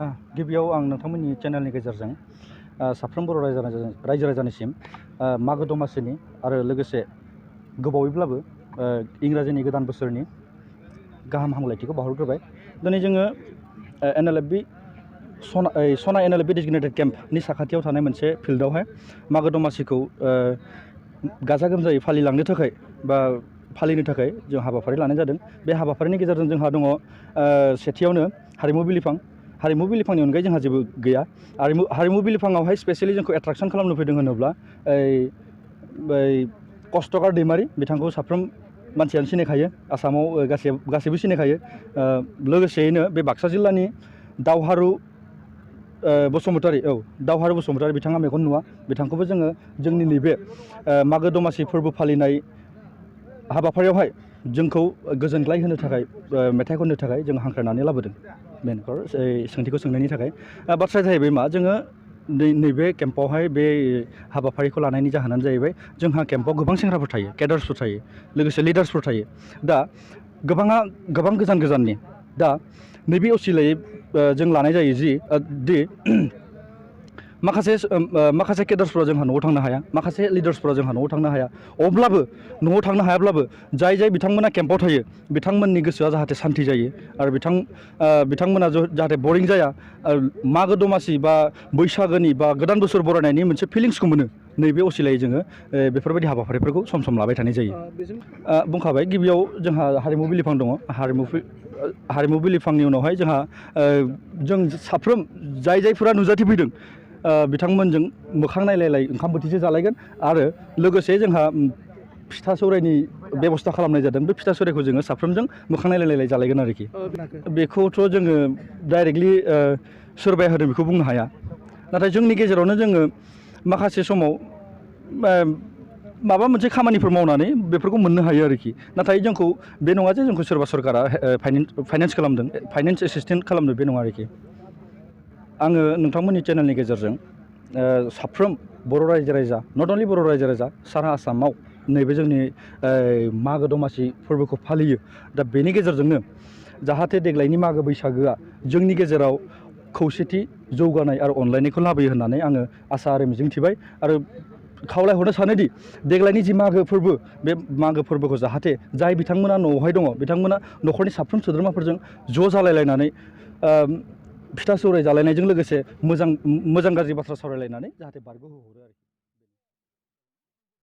गिबियाव आं नोंथांमोननि चेनेलनि गेजेरजों साफ्रोम बर' रायजो राजानिसिम मागो दमासिनि आरो लोगोसे गोबावैब्लाबो इंराजिनि गोदान बोसोरनि गाहाम हामलायथिखौ बावहरग्रोबाय। दिनै जोङो Nlfb सना Nlfb डेजिगनेटेड केम्पनि साखाथियाव थानाय मोनसे फिल्डआवहाय मागो दमासिखौ गाजा गोमजायै फालिलांनो थाखाय बा फालिनो थाखाय जों हाबाफारि लानाय जादों। बे हाबाफारिनि गेजेरजों जोंहा दङ सेथियावनो हारिमु बिलिफांनि अनगायै जोंहा जेबो गैया। हारिमु बिलिफाङावहाय स्पेसियेलि जोंखौ एट्राक्सन खालामनो फैदों होनोब्ला कष्टकार दैमारि बिथांखौ साफ्रोम मानसियानो सिनायखायो, आसामाव गासैबो सिनायखायो। लोगोसेयैनो बे बाक्सा जिल्लानि दावहारु बसुमतारी बिथाङा मेगन नुवा, बिथांखौबो जोङो जोंनि नैबे मागो दमासि फोरबो फालिनाय हाबाफारियावहाय जोंखौ गोजोनग्लाय होनो थाखाय मेथाइ खननो थाखाय जों हांख्रायनानै लाबोदों। बे सोंथिखौ सोंनायनि थाखाय बाथ्राया जाहैबाय मा, जोङो नैबे केम्पआवहाय बे हाबाफारिखौ लानायनि जाहोनानो जाहैबाय जोंहा केम्पआव गोबां सेंग्राफोर थायो, केडार्सफोर थायो, लोगोसे लिडार्सफोर थायो। दा गोबां गोजान गोजाननि दा नैबे असिलायै जों लानाय जायो दि माखासे केडार्सफोरा जोंहा न'आव थांनो हाया, माखासे लिडार्सफोरा जोंहा न'आव थांनो हाया। अब्लाबो न'आव थांनो हायाब्लाबो जाय बिथांमोना केम्पआव थायो बिथांमोननि गोसोआ जाहाथे सान्थि जायो आरो बिथांमोना जाहाथे बरिं जाया, मागो दमासि बा बैसागोनि बा गोदान बोसोर बरायनायनि मोनसे फिलिंसखौ मोनो। नैबे असिलायै जोङो बेफोरबायदि हाबाफारिफोरखौ सम सम लाबाय थानाय जायो। बुंखाबाय, गिबियाव जोंहा हारिमु बिलिफां दङ। हारिमु बिलिफांनि उनावहाय जोंहा जों साफ्रोम जायफोरा नुजाथिफैदों बिथांमोनजों मोखां नायलाय ओंखाम बोथिसे जालायगोन आरो लोगोसे जोंहा फिथा सौरायनि बेबस्था खालामनाय जादों। बे फिथा सौरायखौ जोङो साफ्रोमजों मोखां नायलाय जालायगोन आरोखि। बेखौथ' जोङो डाइरेक्टलि सोरबाया होदों बेखौ बुंनो हाया, नाथाय जोंनि गेजेरावनो जोङो माखासे समाव माबा मोनसे खामानिफोर मावनानै बेफोरखौ मोननो हायो आरोखि। नाथाय जोंखौ बे नङा जे जोंखौ सोरबा सरकारा फाइनेन्स खालामदों, फाइनेन्स एसिसटेन्ट खालामदों, बे नङा आरोखि। आङो नोंथांमोननि चेनेलनि गेजेरजों साफ्रोम बर' रायजो राजा, नट अनलि बर' रायजो राजा, सारा आसामाव नैबे जोंनि मागो दमासि फोरबोखौ फालियो। दा बेनि गेजेरजोंनो जाहाथे देग्लायनि मागो बैसागोआ जोंनि गेजेराव खौसेथि, जौगानाय आरो अनलायनायखौ लाबोयो होननानै आङो आसा आरो मिजिंथिबाय आरो खावलायहरनो सानोदि देग्लायनि जि मागो फोरबो, बे मागो फोरबोखौ जाहाथे जाय बिथांमोना न'आवहाय दङ बिथांमोना न'खरनि साफ्रोम सोद्रोमाफोरजों ज' जालायलायनानै फिथा सौराय जालायनायजों लोगोसे मोजां गाज्रि बाथ्रा सावरायलायनानै जाहाथे बारग'होहरो आरोखि।